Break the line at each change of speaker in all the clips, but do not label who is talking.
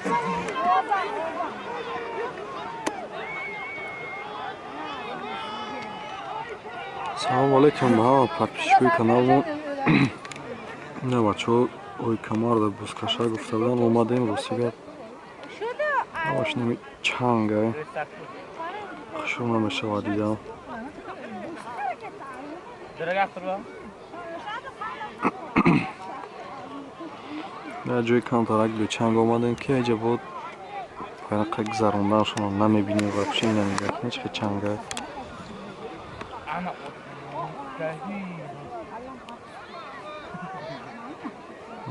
Салом алейкум ба ҳама подписчикои каналмо. На бачаҳо ой камарда бузкаша гуфта буданд, омадем рости гап. Ҳамаш нами чанга. Хушум намешавад дидам. На ҷои камтарак бечанг омадем ки аҷа бод фарақа гузаронданшонро намебинем вообще намегардем чӣ чанга.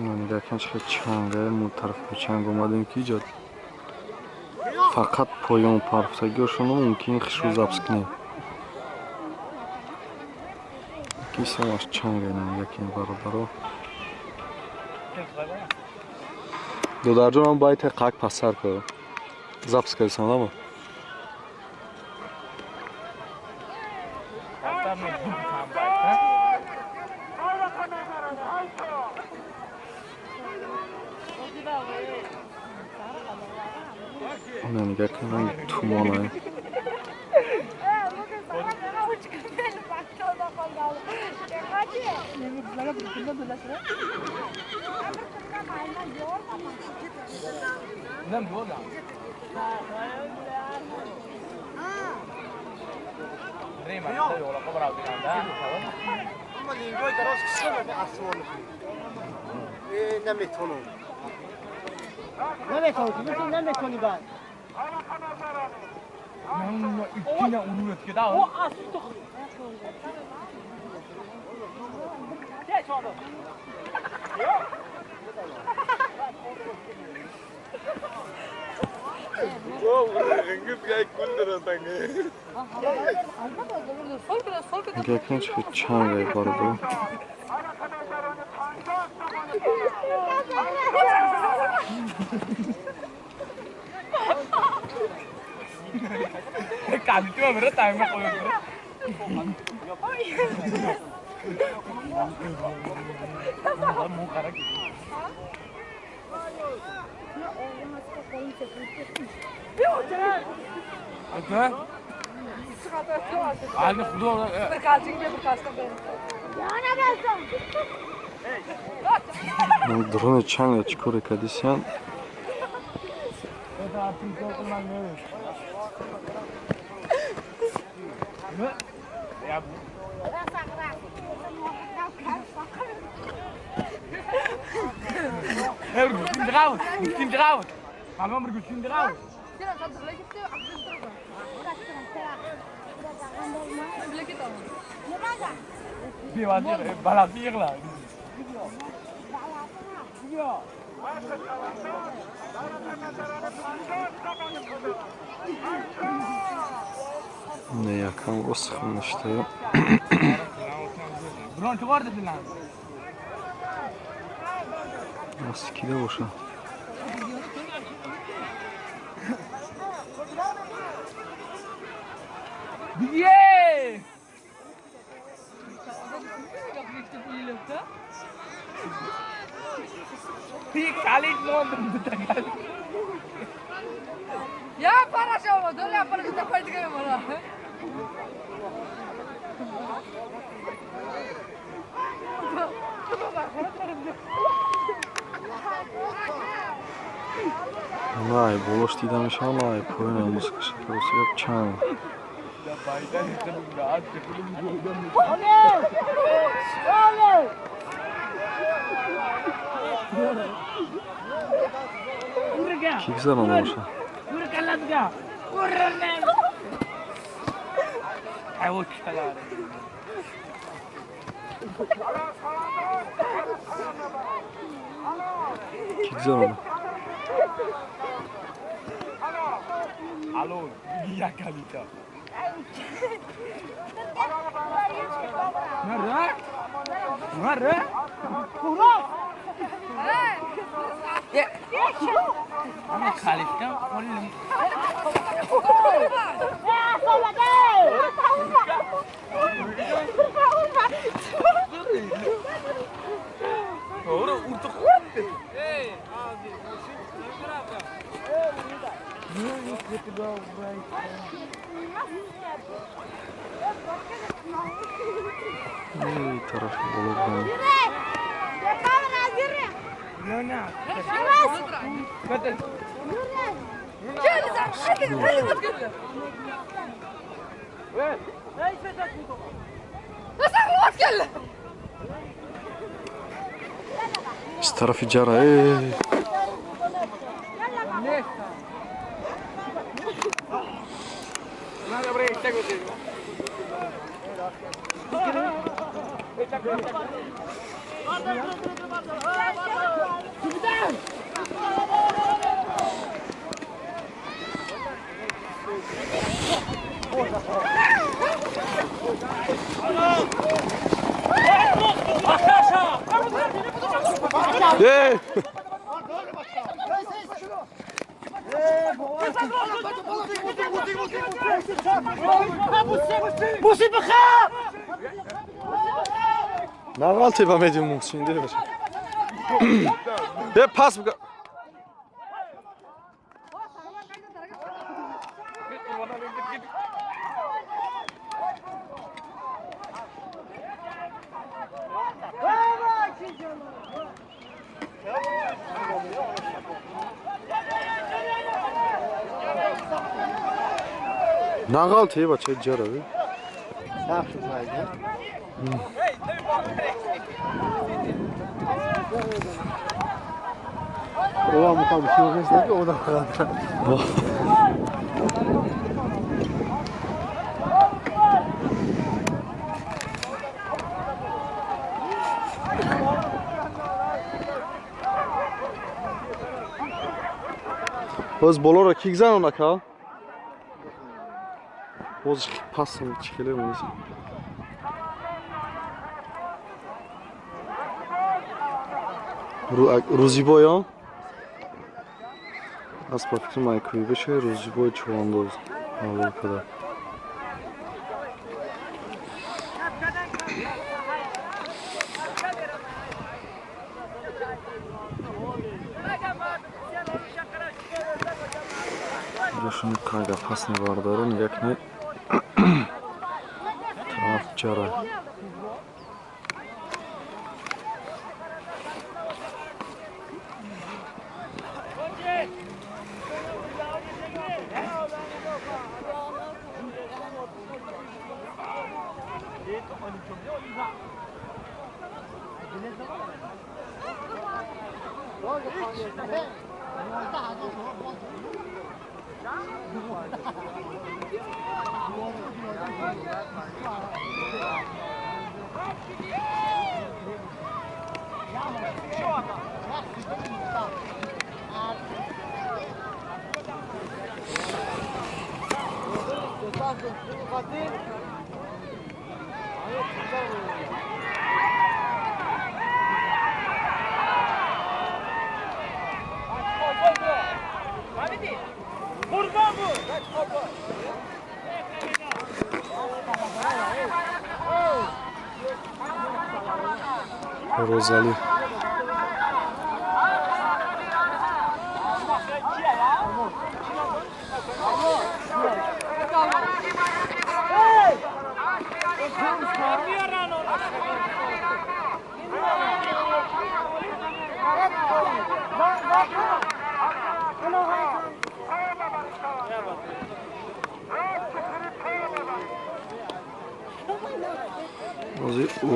Нигоҳ чӣ чанга, мо тараф бечанг омадем ки иҷо фақат поён парфтагиошонро мумкин хишу запс кунем. Ки самаш чанга нигоҳ кунед бародаро. Додарҷонам байте қак пасар кар. Запс кардисам нама? Нигоҳ кун ранги тумонае. Нигоҳ кун чӣ чанга бародар. Дрони чанга чӣ коре кардисиян? Не якам осхм ништа. Кида боша. Най болош дида мешавад, най поён музикаша рости гап чанг. Ки гузаронда боша? Ки гузаронда? Тарафи боло будем. Из тарафи ҷара. ნაღალთება მედი მუხსინდე ე ფას ნაღალთება ჩეჯარავი боз болоро ки гзаронака? Боз пасам чихеле монеса. Рӯзибой он? Аз ба фикри майкӯӣ беше рӯзибой чӯвандоз ҳалол када. Шуни қайда пасни бардору нигоҳ кунед. Тараф ҷара. Розали.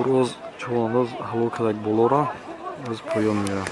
Роз чӯвандоз ҳалол кардак болора, аз поён мерам.